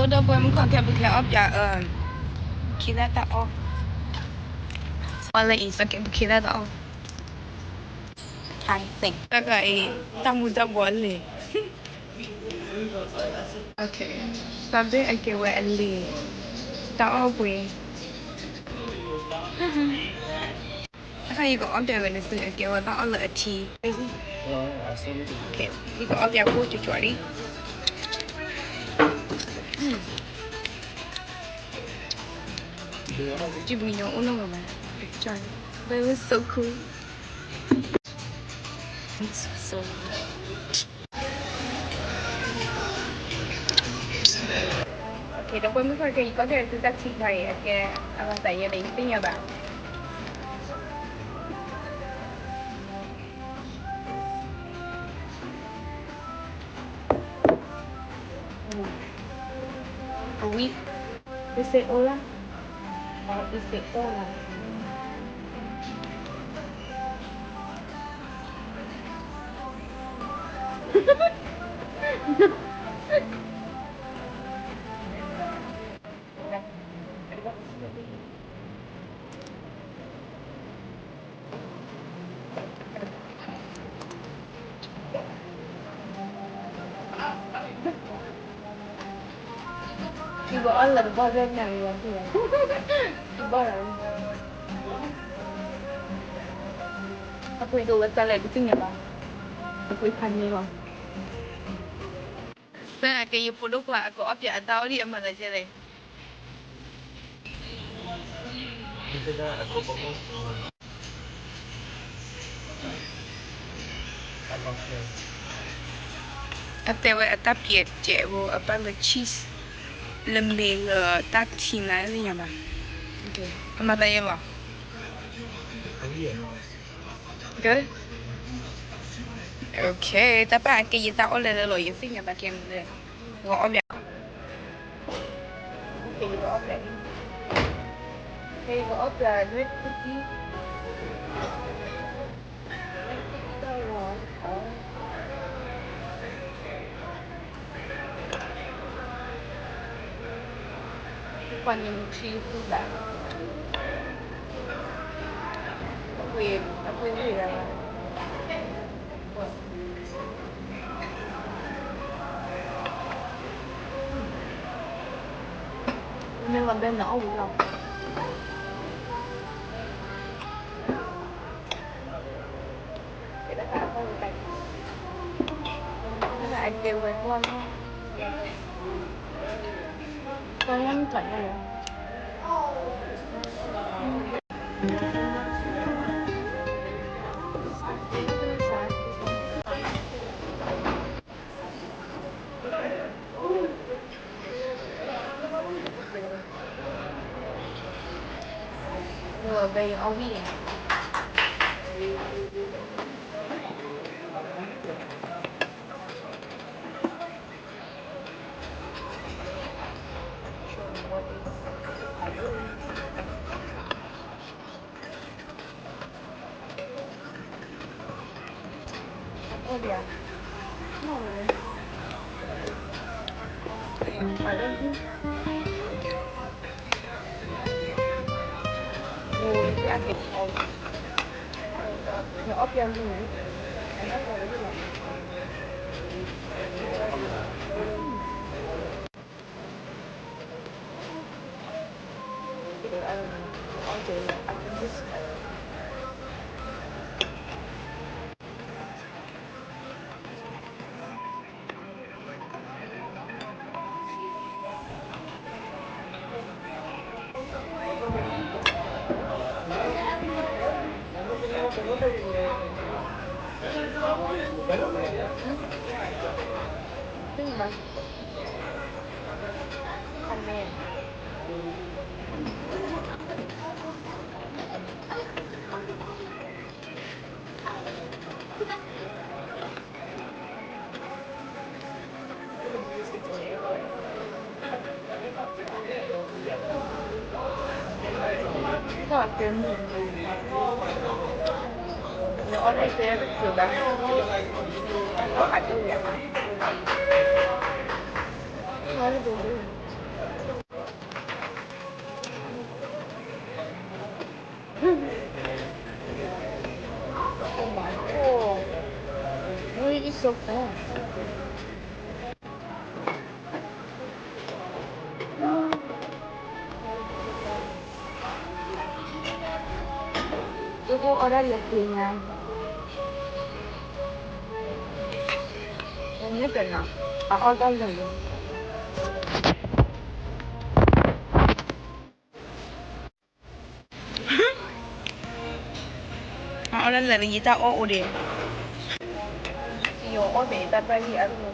ဒီပုၢ်ဝဲၢ်မုၣ် ခဲပကလဲၤအီၣ်ပၠး ခံလၢတၢ်အီၣ်, အီၣ်လၢအံၤ ခဲပကလဲၤတၢ်အီၣ်, တၢ်ဂၤအံၤ တၢ်မူၤတၢ်ဘှီးလံ, တၢ်ဘ့ၣ်အကဲဝဲအလံၤ, တၢ်အီၣ်ပှ့ၤ တခါ ယကအီၣ်ပၠးဝဲန့ၣ်သု အကဲဝဲဘၣ်အီၣ်လၢအထံ, ယကအီၣ်ပၠးကိၣ်ကၠီကၠီလံ, ယပှၤကညီအိၣ်လၢဂၤဘၣ်, but it's so cool. Okay, ဒီပုၢ်ဝဲၢ်မုၣ် ခဲကဲ ယကီၢ်ကဲသုတၢ်ထံခါအံၤ အကဲအမၤသးယဲလၢယသ့ၣ်ညါဘၣ်. အဝံၣ်, အံစ့အိၣ်လၢ, အံစ့အိၣ်လၢ ယကအီၣ်လၢတဘီၣ်လၢညါအံၤလီၤ, တဘီၣ်လီၤ, အပှ့ၤဒိၣ်ဝဲတၢ်လဲၣ် ဒုးသ့ၣ်ညါဘၣ်, အပှ့ၤဖးန့ၢ်လီၤ. သနာ်က့ ယဖိဒိၣ်ခွါ အကအီၣ်ပၠးအတၢ်အီၣ်ဒ်အမၤသးဒ်လဲၣ်. အတဲဝဲအတၢ်ပျဲးစဲးဖိ အပာ်လၢ cheese လၢမ့ၢ်လၢတၢ်ထံနၤသ့ၣ်ညါဘၣ်, အမၤသးယဲလီၤ. Okay, တၢ်ပာ်အကဲ ယတၢ်အီၣ်လဲၤလၢလီၤ ယသ့ၣ်ညါဘၣ်ကဲမနုၤလဲၣ်, ယကအီၣ်ပၠး, ယကအီၣ်ပၠး, ယကအီၣ်ပၠး red cookie, red cookie တၢ်ဂီၤ ပှၤန့ၣ်ထံသူဘၣ်, အပှ့ၤ, အပှ့ၤဝံၣ်လီၤ, မ့ၢ်လီၤဘဲန့ၣ်အီၣ်ဝံၤလီၤ. Oh my God. Really so fast. Ito order lagi na. Ano ka na? Ako ka lagi. Ako na lagi ta o ode. Yo ode ta pa ni ano.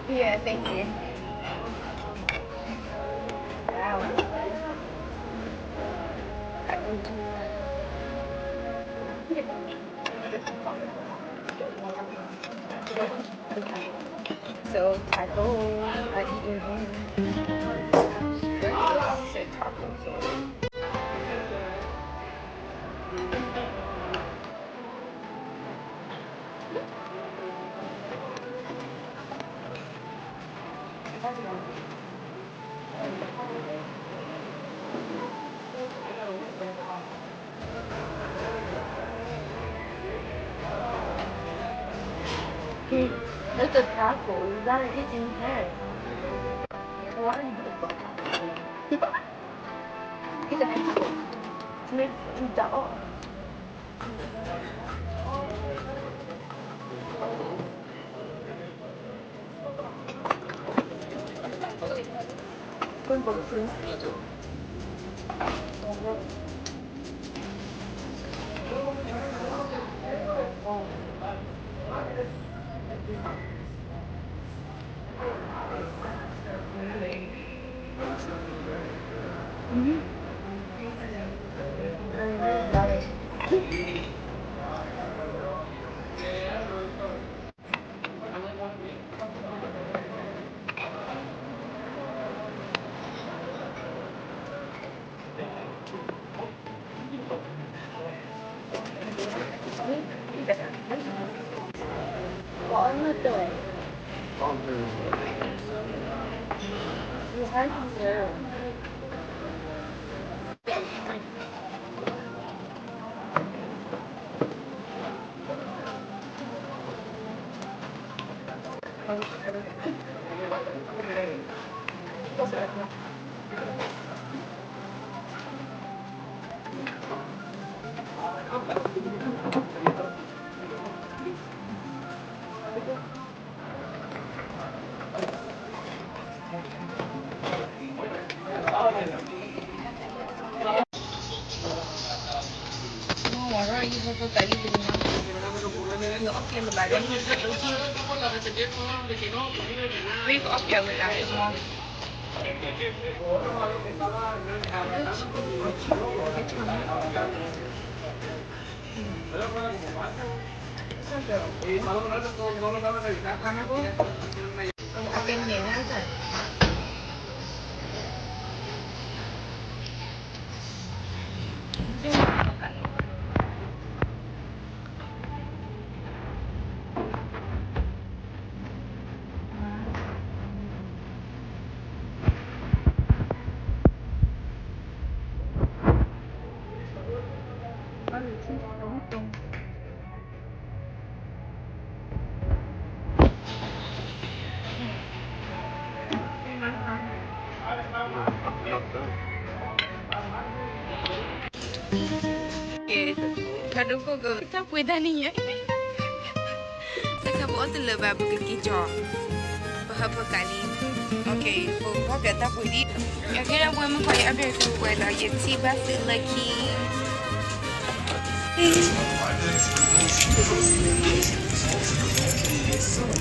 Yeah, thank you. Wow. So, taco, I eat in here. Breakfast, taco. It's a taco. You gotta eat in half. Why? It's a taco. It's a taco. တၢ်ပှ့ၤတၢ်န့ၣ်ယဲ, တၢ်ခါပအိၣ်တလၢာ်ဘၣ် ပကက့ၤကီၤ, ပဟၢဖၢကးလံ, ပကဘၣ်ပျးတၢ်ပှ့ၤဒံး, အခဲဒီးပဝဲမုၣ်ကီး ယအီၣ်ဘၣ်သုဝဲဒီး ယထံၣ်ဘၣ်သုလၢခံ